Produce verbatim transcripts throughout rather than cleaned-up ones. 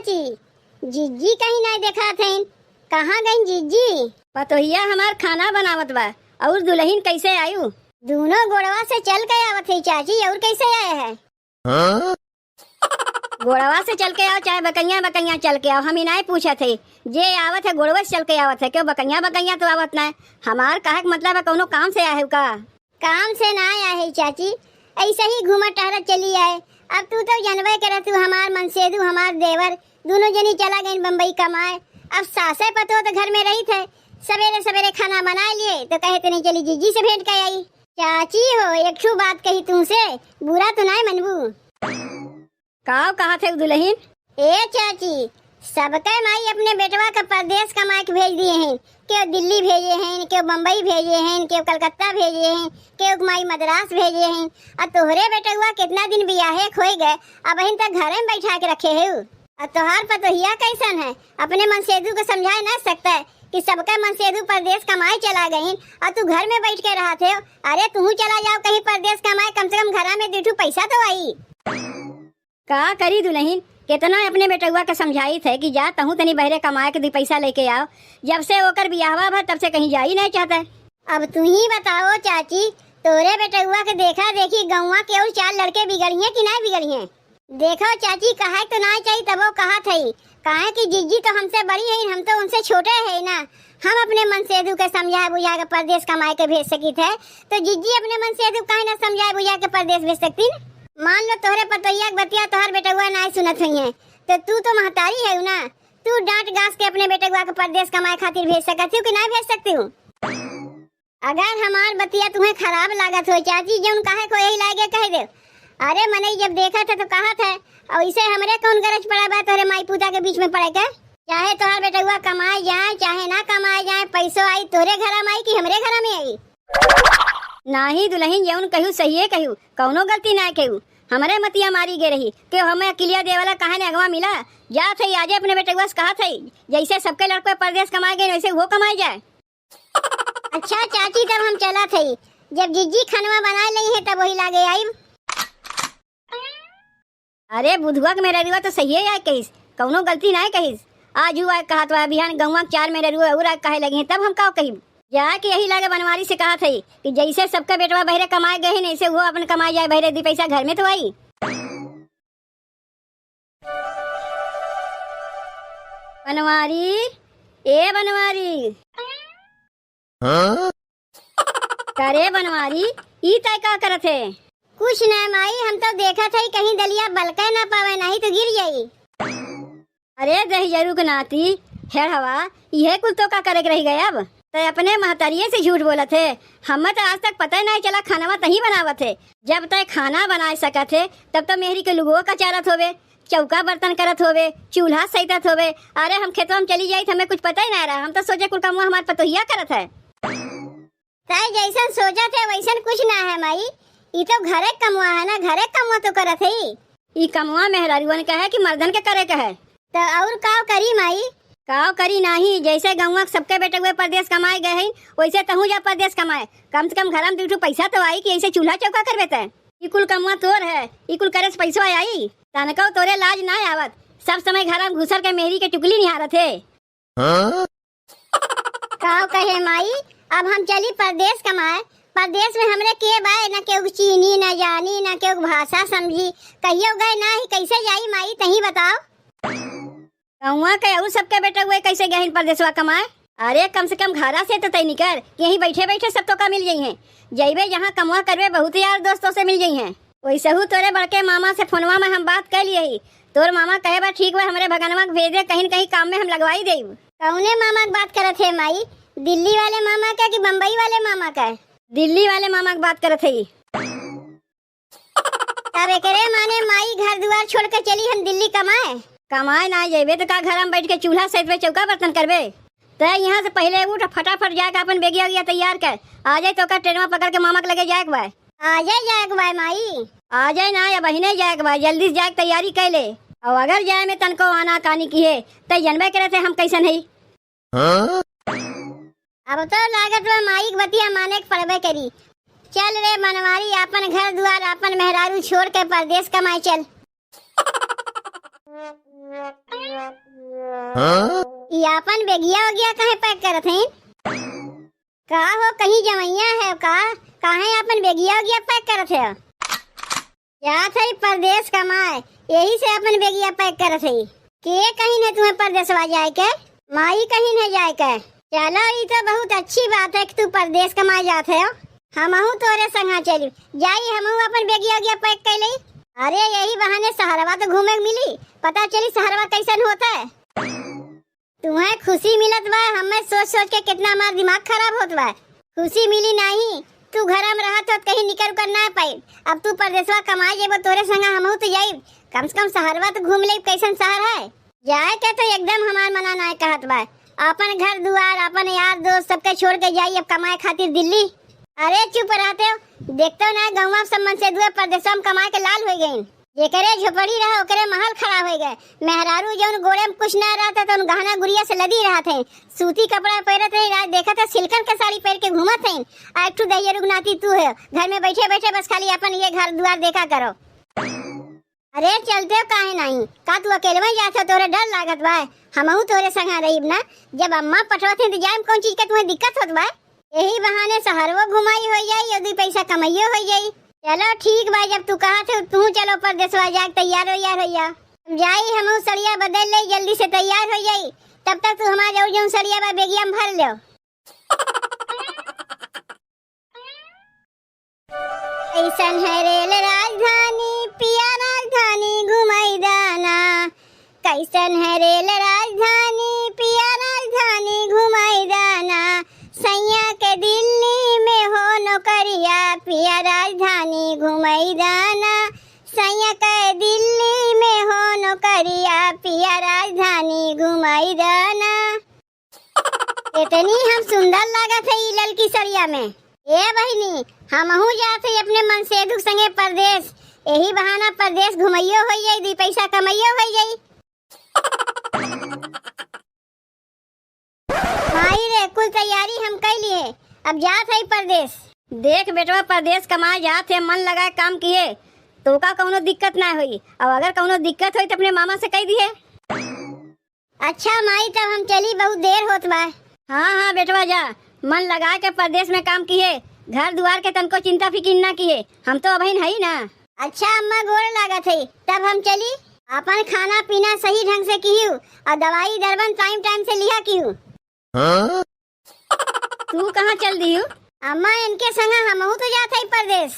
चाची, जिज्जी कहीं नाहीं देखात हईन, कहाँ गईन जिज्जी? पतोहिया हमार खाना बनावत बा, अउर दुलहिन कइसे आयु? दूनो गोड़वा से चल के आवत है चाची, अउर कइसे आए है? हाँ? गोड़वा से चल के आओ, चाहे बकैया बकैया चल के आओ, हम ई नाहीं पूछत है। जे आवत है गोड़वा से चल के आवत है, केउ बकैया बकैया तो आवत नाहीं। हमार कहे के मतलब है कउनो काम से आए है का? काम से नाहीं आए है चाची, अइसे ही घूमत टहरत चली आए। अब तू तो जनबे करत हू, हमार मनसेधू, हमार देवर, दूनो जनी चला गईन बम्बई कमाए। अब सासे पतोह तो घर में रहित है, सबेरे सबेरे खाना बनाए लिए तो कहे तनी चली जिज्जी से भेंट कर आई। चाची हो, एक ठू बात कही तुमसे, बुरा तो नाहीं मनबू? काउ कहत है दुलहिन? ए चाची, सबके माई अपने बेटवा के परदेस कमाए के भेज दिए हैं। केउ दिल्ली भेजे हैं, केउ बम्बई भेजे हैं, केउ कलकत्ता भेजे हैं, केउ माई मद्रास भेजे हैं। अ तोहरे बेटवा केतना दिन बियाहे क होइ गए, अबहिन तक घरे में बैठा के रखे है। अ तोहार पतोहिया कइसन है, अपने मनसेधू के समझाए ना सकत है कि सबके मनसेधू परदेस कमाए चला गईन अ तू घर में बैठ के रहत है। अरे तू चला जाओ कहीं परदेस कमाए, कम से कम घरा में दुइ ठू पैसा तो आई। का करी दुलहिन, केतना अपने बेटउआ के समझाइत है कि जा तहूँ तनी बहरे कमाए के दुइ पैसा लेके आओ। जब से ओकर बियाहवा भा तब से कहीं जाई नाहीं चाहत है। अब तुहीं बताओ चाची, तोरे बेटउआ के देखा देखी गउँवा के अउर चार लड़के बिगड़िहें कि नाहीं बिगड़िहें? देखो चाची, कहे तो नाहीं चाही तबो कहत हई, काहे कि जिज्जी तो हमसे बड़ी हईन, हम तो उनसे छोटे हई ना। हम अपने मनसेधू के समझाए बुझाए के परदेस कमाए के भेज सकित है, तो जिज्जी अपने मनसेधू काहे ना समझाए बुझाए के परदेस भेज सकतीन? मान लो तोहरे पतोहिया के बतिया तोहार बेटउआ नाहीं सुनत होइहें, तो तू तो महतारी हऊ ना, तू डाँट गाँस के अपने बेटउआ के परदेस कमाए खातिर भेज सकत हऊ कि नाहीं भेज सकत हऊ? अगर हमार बतिया तुहें खराब लागत होय चाची, जउन कहे को यही लागे कह देउ। अरे मनई जब देखत है तो कहत है, अउर इसे हमरे कउन गरज पड़ा बा तोहरे माई पूता के बीच में पड़े के? चाहे तोहार बेटउआ कमाए जाए, चाहे ना कमाए जाए, पैसो आई तोहरे घरा में आई कि हमरे घरा में आई? नाहीं दुलहिन, जउन कहिउ सहिए कहिउ, कउनो गलती नाहीं कहिउ। हमरे मतिया मारी गे रही, केउ हमें अकिलिया देवाला काहे ने अगवा मिला? जात है आजे अपने बेटउआ से कहत है, जइसे सबके लड़के परदेस कमाए गए वइसे उहो कमाए जाए। अच्छा चाची, तब हम चलत हई, जब जिज्जी खनवा बनाए लइहें तब वही लागे आइब। अरे बुधुआ के मेहररुआ तो सहिए आए कहिस, कउनो गलती नाहीं कहिस। आज उ आए कहत बा, बिहान गउँवा के चार मेहररुआ अउर आए कहे लगिहें तब हम का कहिब? जाके यही लागे बनवारी से कहत हई कि जइसे सबके बेटवा बहरे कमाए गए हैं, वइसे उहो अपन कमाए जाए बहरे, दुइ पैसा घर में तो आई। बनवारी, ए बनवारी। हाँ? करे बनवारी, ई तय का करत है? कुछ ना माई, हम तो देखत हई कहीं दलिया बलके ना पावे, नाहीं तो गिर जाई। अरे दहिजरू के नाती, हेड़वा, इहे कुल तो का करे के रहि गए अब? तय अपने महतरिये से झूठ बोलत है। हमें तो आज तक पता ही नाहीं चला, खानवा तहीं बनावत है। जब तय खाना बनाए सकत है, तब तो मेहरी के लुगो कचारत होवे, चौका बर्तन करत होवे, चूल्हा सैतत होवे। अरे हम खेतवा में चली जाई तो हमें कुछ पता ही नाहीं रहा, हम तो सोचे कुल कमवा हमार पतोहिया करत है। तय जइसन सोचत है वइसन कुछ ना है माई, ई तो घरे क कमवा है ना, घरे क कमवा तो करत है। ई कमवा मेहरारुअन का है कि मर्दन के करे का है? तो अउर काव करी माई? काव करी नाहीं, जइसे गउँवा के सबके बेटउए परदेस कमाए गए हैं, वइसे तहूँ जा परदेस कमाए। कम से कम घरा में दुइ ठो पैसा तो आई कि अइसे चूल्हा चौका करबे तय। ई कुल कमवा तोर है, ई कुल करे से पैसवा आई? तनको तोरे लाज नाहीं आवत, सब समय घरा में घुसर के मेहरी के टुकली निहारत है। हाँ? काव कहे माई, अब हम चली परदेस कमाए। परदेस में हमरे के बा, न केहू चीनी, न जानी, न केहू भाषा समझी। कहियो गए नाहीं, कइसे जाई माई, तहीं बताओ। गउँवा के अउर सबके बेटउए कइसे गहिन परदेसवा कमाए? अरे कम से कम घरा से तो तय निकर, कि यहीं बैठे बैठे सब तोका मिल जइहें। जइबे जहाँ कमवा करबे, बहुत यार दोस्तों से मिल जइहें। वइसहू तोरे बड़के मामा से फोनवा में हम बात कइ लिए ही। तोर मामा कहे बा ठीक बा, हमरे भगनवा के भेज दे, कहीं न कहीं काम में हम लगवाई देब। कउने मामा के बात करत है माई? दिल्ली वाले मामा का कि बम्बई वाले मामा का? दिल्ली वाले मामा के बात करत है। तब एकरे माने माई घर दुआर छोड़ के चली हम दिल्ली कमाए? कमाए नाहीं जइबे तो का घर में बैठ के चूल्हा सैतबे, चौका बर्तन करबे? तय यहाँ से पहिले उठ, फटाफट जाके अपन बेगिया उगिया तैयार कर, आ जाए तोका ट्रेनवा पकड़ के मामा के लगे जाए के बा। आ जाए जाए के बा माई। आ जाए ना, अबहिने जाए के बा, जल्दी से जाए के तैयारी कइ ले। अउर अगर जाए में तनको आनाकानी किहे, तय जनबे करत है हम कइसन हई। हाँ? अब तो लागत बा माई के बतिया माने के पड़बे करी। चल रे बनवारी, आपन घर दुआर, आपन मेहरारू छोड़ के परदेस कमाए चल। ई आपन बेगिया ओगिया काहे पैक करत हईन? का हो, कहीं जवइया है का? काहे आपन बेगिया ओगिया पैक करत है? जात है परदेस कमाए, यही से आपन बेगिया पैक करत है। के कहिन है तुम्हें परदेसवा जाए के? माई कहिन है जाए के? चलो, ई तो बहुत अच्छी बात है कि तू परदेस कमाए जात है। हमहू तोरे संगा चली जाई, हमहू आपन बेगिया ओगिया पैक कर लई। अरे, यही बहाने सहरवा तो घूमे के मिली, पता चली सहरवा कैसन होत है। तुम्हें खुशी मिलत बा, हमें सोच सोच के कितना हमार दिमाग खराब होत बा। खुशी मिली नाही, तू घर में रहत होत कहीं निकर उकर ना पाई। अब तू परदेसवा कमाए जेबो, तोरे संगा हमहू तो जाई, कम से कम सहरवा तो घूम ले, कैसन शहर है। जाए के तो एकदम हमार मना ना कहत बा। अपन घर दुआर, अपन यार दोस्त सबके छोड़ के जाई अब कमाए खातिर दिल्ली। अरे चुप रहते हो, देखते हो ना गौवा सब मन से दुए परदेसवा में कमाए के लाल हो गईन। जेकरे झोपड़ी रहा ओकरे महल खड़ा हो गए। मेहरारू जौन गोड़े में कुछ ना रहता तो उन गहना गुड़िया से लदी रहत है, सूती कपड़ा पहरत है, रात देखत है सिल्कन के साड़ी पहन के घूमत है। आ एक ठू दहिया रुगनाती तू है, घर में बैठे बैठे बस खाली अपन ये घर दुआर देखा करो। अरे चलते हो काहे नहीं? का तू अकेलवे जात हो, तोरे डर लागत बा? हमहू तोरे संगा रहीब ना। जब अम्मा पठवत हैं तो जाए में कौन चीज का तुम्हें दिक्कत होत बा? यही बहाने सहरवो घुमाई हो जाई और दू पैसा कमाइयो हो जाई। चलो ठीक बा, जब तू कहत हो तू चलो परदेसवा जाए तैयार हो यार हो जा। हम जाई, हमहू सड़िया बदल ले, जल्दी से तैयार हो जाई। तब तक तू हमारे और जौन सड़िया बा बेगिया में भर लो। कैसन है रेल राजधानी पिया राजधानी घुमाई दाना। कैसन है रेल राजधानी पिया राजधानी घुमाई दाना। सैया के दिल्ली में हो नौकरिया पिया राजधानी घुमाई दाना। सैया के दिल्ली में हो नौकरिया पिया राजधानी घुमाई दाना। इतनी हम सुंदर लागत है ई ललकी सड़िया में। ए बहिनी, हमहू जात है अपने मनसेधु के संगे परदेस। यही बहाना परदेस घुमइयो हो जाई, दी पैसा कमइयो हो जाई। माई रे, कुल तैयारी हम कई लिए, अब जात है परदेस। देख बेटवा, परदेस कमाए जात है, मन लगाए काम किए, तोका कौनो दिक्कत ना होई। अब अगर कौनो दिक्कत होई तो अपने मामा से कह दिए। अच्छा माई, तब हम चली, बहुत देर होत बा। हाँ, हाँ बेटवा, जा, मन लगा के परदेस में काम किहे, घर दुआर के तनको चिंता फिकिर ना किहे, हम तो अबहिन हई ना। अच्छा अम्मा, गोड़ लागत है, तब हम चली। अपन खाना पीना सही ढंग से किहू और दवाई दरबन टाइम टाइम से लिहा किहू। हाँ? तू कहाँ चल दिहू? अम्मा, इनके संग हमहू तो जात हई परदेस।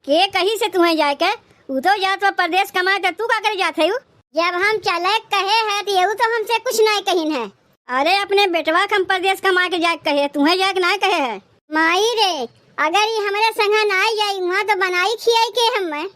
के कही से तुहें जाए के? उ तो जात बा परदेस कमाए, त तू का करे जात है? जब हम चले कहे है, त यहू तो हमसे कुछ नाय कहिन है। अरे, अपने बेटवा के हम परदेस कमाए के जाए के कहे, तुहें जाए के नाय कहे है। माई रे, अगर ये हमरे संग नाय जाई, वहाँ तो बनाई खियाई के हमें।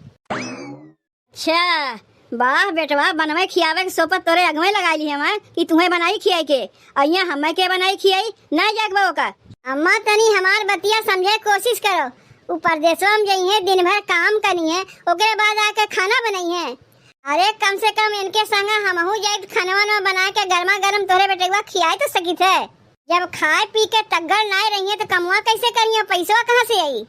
अच्छा, वाह बेटवा, बनवे खियावे के सोपत तोरे अगवे लगाई ली हमें कि तुहें बनाई खियाई के, और यहाँ हमें के बनाई खियाई? नाय जाए के बा ओकर। अम्मा, तनी हमार बतिया समझे के कोशिश करो। उ परदेसवा में जइहें, दिन भर काम करिहें, ओकरे बाद आके खाना बनइहें। अरे, कम से कम इनके संग हमहू जाइत, खानवा वानवा बना के गरमा गरम तोहरे बेटवा खियाए तो सकित है। जब खाए पी के तग्गड़ नाय रहिहें तो कमवा कैसे करिहें, पैसवा कहाँ से आई?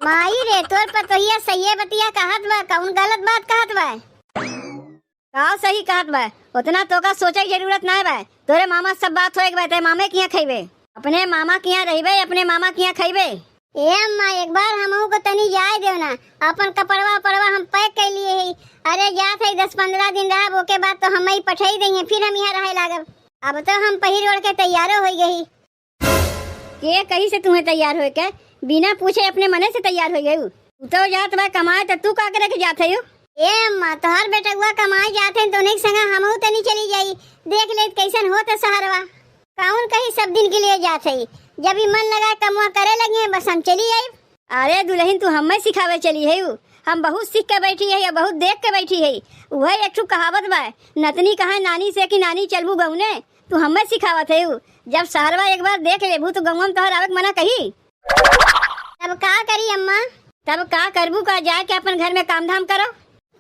माई रे, तोर पतोहिया सहिए बतिया कहत बा, कौन गलत बात कहत बा? का सही कहत बा? उतना तोका सोचे के जरूरत नाय बा। तोरे मामा सब बात होए के बा, ते मामे किहाँ खइबे, अपने मामा किहाँ रहिबे, अपने मामा किहाँ खइबे। ए अम्मा, एक बार हमहू को तनी जाए देव ना, अपन कपड़वा उपड़वा हम पैक कर लिए ही। अरे जात है, दस पन्द्रह दिन रहब, ओके बाद तो हम ही पठाई देंगे, फिर हम यहाँ रहे लागब। अब तो हम पहिर ओढ़ के तैयारो हो गई। के कही से तुहें तैयार होए के? बिना पूछे अपने मने से तैयार हो गयू। उ तो जात बा कमाए, त तू का करे के जात है? ए अम्मा, तोहर बेटवा कमाए जात है, तो उन्हीं के संग हमहू तनी चली जाई, देख लेत कैसन होत है सहरवा। कौन कही सब दिन के लिए जात है, जब ई मन लगा कमवा करे लगी है, बस हम चली आई। अरे दुल्हन, तू हमें सिखावे चली है? हम बहुत सीख के बैठी है या बहुत देख के बैठी है। वह एक ठो कहावत बा, नतनी कहा नानी से कि नानी चलबू गौने। तू हमें सिखावत है, जब सहरवा एक बार देख लेबू तो गौवा में तोहर आवे के मना कही। तब का करी अम्मा? तब का करबू का, जाए के अपन घर में काम धाम करो।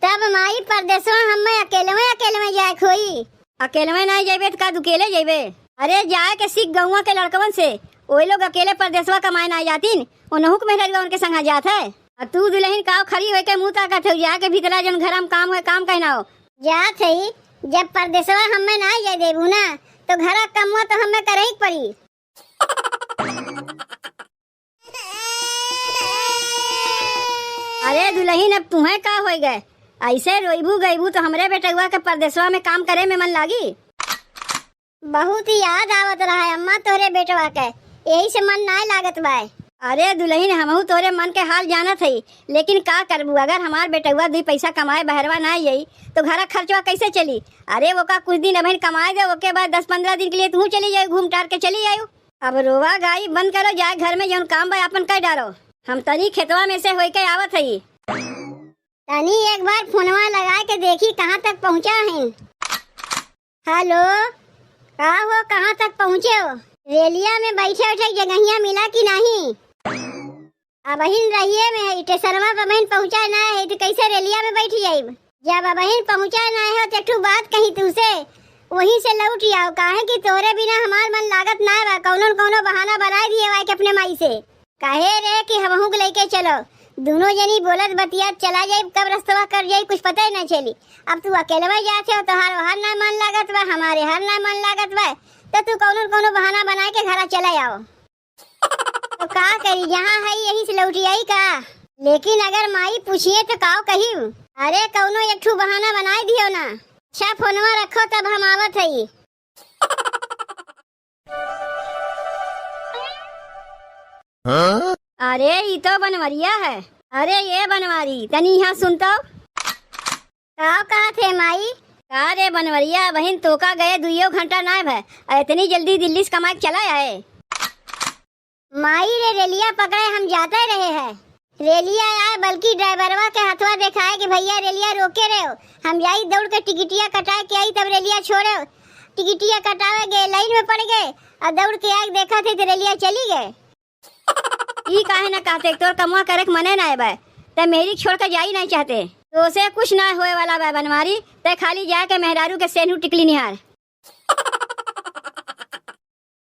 तब माई, परदेसवा हमें अकेलवे अकेलवे जाए के होई। अकेलवे नहीं जाबे तो का दुकेले जाबे? अरे जाए के सीख गौवा के लड़कवन से, ओए लोग अकेले परदेसवा कमाए ना जातिन, ओनहु के मेहररुआ उनके संगा जात है। आ तू दुलहिन काव खड़ी होइके मुँह ताकत हो, जाके भीतरा जौन घरा में काम होए, काम कइ नाव। जात हई, जब परदेसवा हम्मे नाहीं जाए देबू ना, तउ घरा कमवा तउ हम्मे करही के पड़ी। अरे दुलहिन, अब तुहैं का होइ गए? अइसे रोइबू गइबू तउ हमरे बेटउआ के परदेसवा में काम करे में मन लागी? बहुत याद आवत रहा है अम्मा तोहरे बेटवा के, एही से मन नाहीं लागत बाय। अरे दुलहिन, हमहू तोहरे मन के हाल जानत हई, लेकिन का करबू, अगर हमार बेटउआ दुइ पइसा कमाए बहरवा नाहीं आई तउ घरा खर्चवा कइसे चली? अरे ओका कुछ दिन अबहिन कमाए दे, ओके बाद दस पन्द्रह दिन के लिए तुहू चली जाइउ, घूम टार के चली जाइउ। अब रोवा गाई बंद करो, जाए घर में जौन काम बा आपन कइ डारो। हम तनी खेतवा में से होइके आवत हई। तनी एक बार फोनवा लगाइके देखी कहाँ तक पहुँचा हइन। हेलो, का हो, कहाँ तक पहुँचे हो? रेलिया में बइठे उठे जगहिया मिला कि नाहीं? अबहिन रहिए में है, टेसरवा पे अबहिन पहुँचा नाहीं है, तउ कइसे रेलिया में बइठ जाइब? जब अबहिन पहुँचा नाहीं हो, तउ एक ठू बात कही तुहसे, वहीं से लौटि आओ, काहे कि तोहरे बिना हमार मन लागत नाहीं बा। कउनो न कउनो बहाना बनाइ दिहे वाई के अपने माई से। कहे रहे कि हमहू के लइके चलो, दुनो जनी बोलत बतियात चला जाइब, कब रस्तवा कट जाई कुछ पता ही नाहीं चली। अब तू अकेलवा जात हो, तोहार ओहार नाहीं मन लागत बा, हमार एहार नाहीं मन लागत बा, तउ तू कउनो न कउनो बहाना बनाइके घरा चला आओ। तउ का करी, जहाँ हई यहीं से लौटि आई का? लेकिन अगर माई पूछिए तउ काव कहिब? अरे कउनो एक ठू बहाना बनाइ दियो ना। अच्छा फोनवा रखो, तब हम आवत हई। अरे ई तउ बनवरिया है। अरे ए बनवारी, तनी इहाँ सुन तउ। का कहत हे माई? का रे बनवरिया, अबहिन तोका गए दुइयो घंटा नाहीं भए, अउर इतनी जल्दी दिल्ली से कमाइके चला आए? माई रे, रेलिया पकड़े हम जाते रहे हैं। रेलिया आए, बल्कि ड्राइवरवा के हथवा देखाए कि भइया रेलिया रोके रहे हो, हम जाई दौड़ के टिकटिया कटाइके आई, तब रेलिया छोड़े हो। टिकटिया कटावे गए, लाइन में पड़ गए, अउर दौड़ के आइके देखत ही तउ रेलिया चली गए। ई काहे न कहते, तोर कमवा करे के मने नाहीं बा, तइ मेहरी छोड़ के जाई नाहीं चाहते। तोसे कुछ नाहीं होए वाला बा बनवारी, तइ खाली जाके मेहरारू के सेनहू टिकली निहार।